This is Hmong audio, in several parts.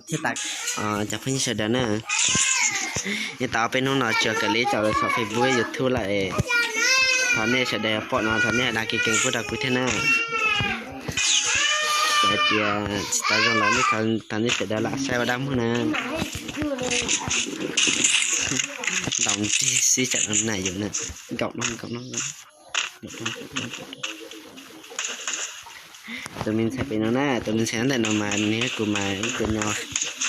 thiab tas. Cov phooj ywg sawv daws na, nyob tau peb hnub no tsuas kawm li tso saum Facebook YouTube lawm es thov nej sawv daws pom no thov nej dag kev kees pub rau kuv thiab na. Txawm hais tias tsis tau zoo los nej thov nej sawv daws lam saib ua dab muag na. Ntaus ntsig xwb tsam no na yus na. Nkaum no nkaum no. Tus me ntxhais pem no na, tus me ntxhais ntawm no mas nws thiab kuv mas ib tug nyob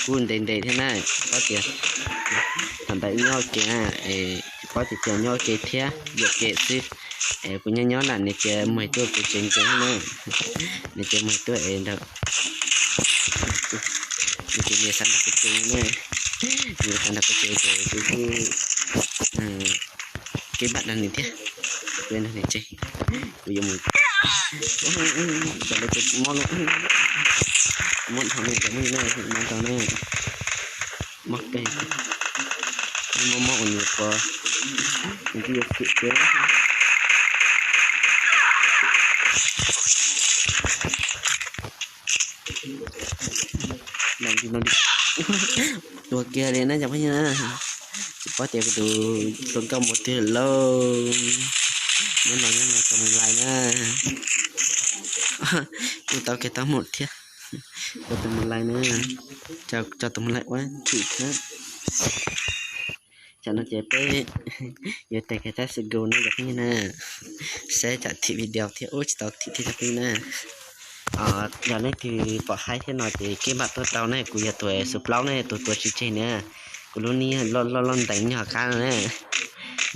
kub ntev ntev thiab na. Paub tias thaum ntawd wb nyob ua ke na, paub tias nyob ua ke thiab yuam kev xwb. Es kuv nyob nyob na nws cia muag tuaj kuv tsev ntev na. Nws cia muag tuaj es ntawd nws cia li xav nrog kuv tsev na. Nws xav nrog kuv tsev ces kuv kuj kev npam nrog nws thiab. Kuv nrog nws tsev, kuv yuav mus. Cov lawv tus mob lub, mob dhau me cov me na, mob dhau na, mob kawg, mob mob ua nws quav, nws twb yuav xwm tiag. Tuag kiag li na cov phooj ywg na. Tsis paub tias kuv tus hluas nkauj mus twg lauj. Nyob no nyob no tso mus lais na. Kuj tau kiag tau mus thiab. Tso tus mus lais na. Tso tus mus lais ua thim thiab. Tsam no ces peb yuav tag kiag tab sis gu na cov phooj ywg na. Saib tsam thim video thiab ub tsis tau thim thiab cov phooj ywg na. Yog leej twg pom haib thiab no ces keb npam tuaj tau ne, kuv yog tus xus plaub ne, tus tuav tsis tseg na. Kuv lub nick loj loj ntees nyob hauv qab no na.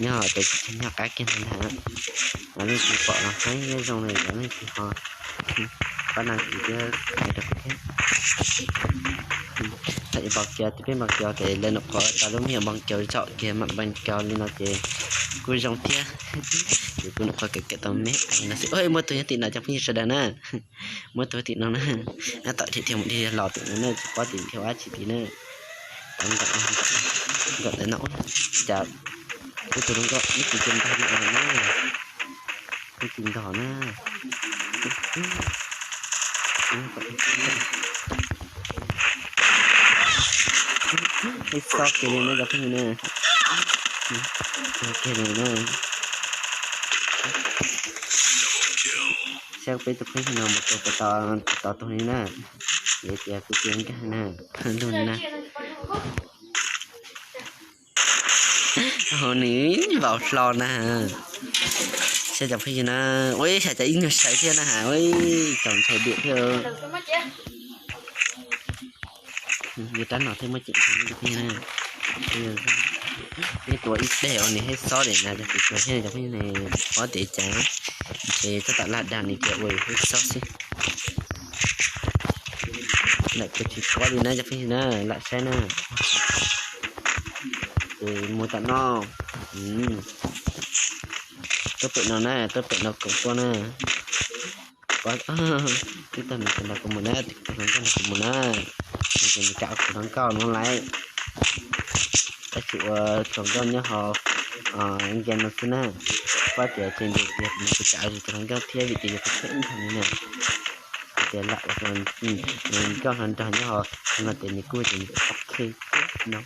Nyob hauv tus tsis tseg nyob hauv qab kiag ntag. Yog leej twg pom haib nyob zoo na, yog leej twg ho pab dag kiv thiab hais rau kuv thiab. Thaum ib npau kiag, twb peb npau kiag ces lawv nyuam qhuav tau lub me nyuam npau kiag zom kiag mam npau kiag li no ces kuj zoo thiab. Ces kuv nyuam qhuav kawm kawm tau me no xwb. Muaj tus nyob tim no cov phooj ywg sawv daws na. Muaj tus tim no na. Ab tom dhia dhia mus dhia los tim no na, tsis paub tim dhia ua dab tsi tim na. Nkawm ntawm no, cas ib tug hluas nkauj ib tug cia ntog no na. Ib tug ntog na. Ib xob kiag li na cov phooj ywg na. Kiag li na. Saib peb tus phooj ywg no mus tua puas tau, puas tau tus li na. Yog tias kuv cia nkag na, lug li na. Nws vau hlo na. Saib cov phooj ywg na, ua ib sab cov ib nyuag saib thiab na ha, ua tsaus ntshai diam thiab. Yog rab no thiab muaj ceem ntshai cov phooj ywg na. Neb tua ib teg ua nws haib xob li na, cov phooj ywg, cov phooj ywg ne, ob tes cas ntshe tab tom laj dag nws ces ua haib xob xwb. Lam kuv tsis kob li na cov phooj ywg na, lam saib na. Ces mus tom no, tuaj pem no na, tuaj pem no koom tuaj na. Ib tug nws nrog kuv mus na, tus hluas nkauj nrog kuv mus na, nws ces nws kam ua tus hluas nkauj no lawm. Tab sis ua hluas nkauj nyob hauv game no xwb na. Pab tias ces nws tias nws kuv kam ua tus hluas nkauj thiab vim tias yog tus kheej ntag li na. Hais tias lam ua hluas nkauj hluas nraug nyob hauv no ces nws kuj tias nws ok no.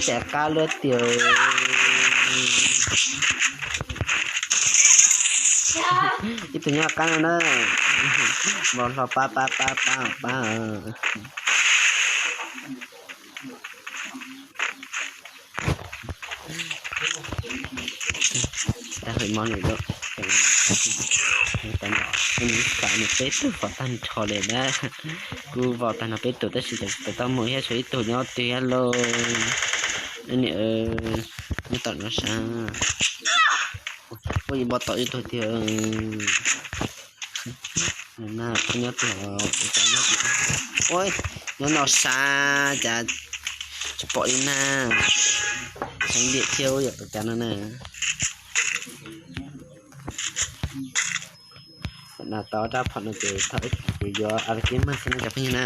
Cas qab luaj tiag. Ib tug nyob qab no na. Npau hlo pab pab pab pab pab. Tag hawm mos lawm lauj. Tag nrho nws peb tug vau tag nrho li na. Kuv vau tag nrho peb tug tab sis tau mus thiab tshuav ib tug nyob twg thiab lauj. Nyob tom no sav. Ua ib npau tom ib tug tiag. Nyob twg, nyob no sav cas tsis pom li na. Heev diam thiab yom tus kav no na. Tau rab phom no ces thaum ib kuv yuav a la keb mag xwb no cov phooj ywg na.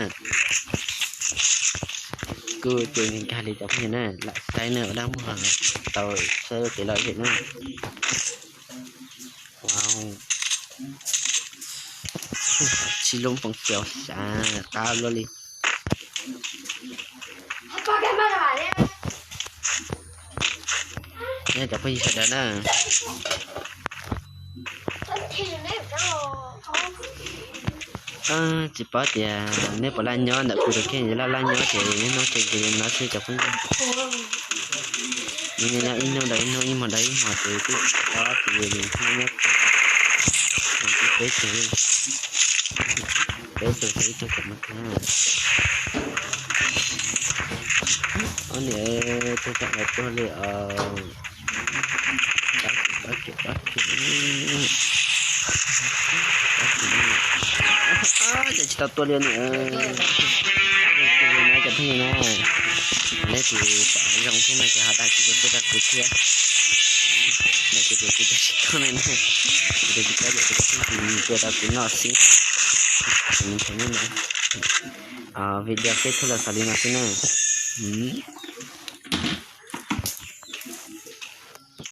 Kuj ces nkag li cov phooj ywg na, lam saib na ua dab muag tau saib ua kev lom zem na. Wow. Tsis lub npoo xyaus xyav qab luaj li. Nyob cov phooj ywg sawv daws na, tsis paub tias neb puas laj nyob ntawm kuv tus kheej, yog laj laj nyob ces niaj hnub ces nyob xwb cov phooj ywg. Nyob ib hnub ntawd ib hnub, ib hmos ntawd ib hmos ces twb tsis paub tias nyob nyob peb tug, peb tug ces ib tug tseem mus tag. Ob niam tug tseem los tuag li os. Ces tsis tau tua li na. Cov phooj ywg na, neb tus pom zoo thiab no ces ho dag kuv tua rau kuv thiab. Nws kuv tus kuv tus tsis tau li na, kuv tus tsis tau ces kuv tus phooj ywg tua rau kuv noj xwb. Video kết thúc los xaus li no xwb na.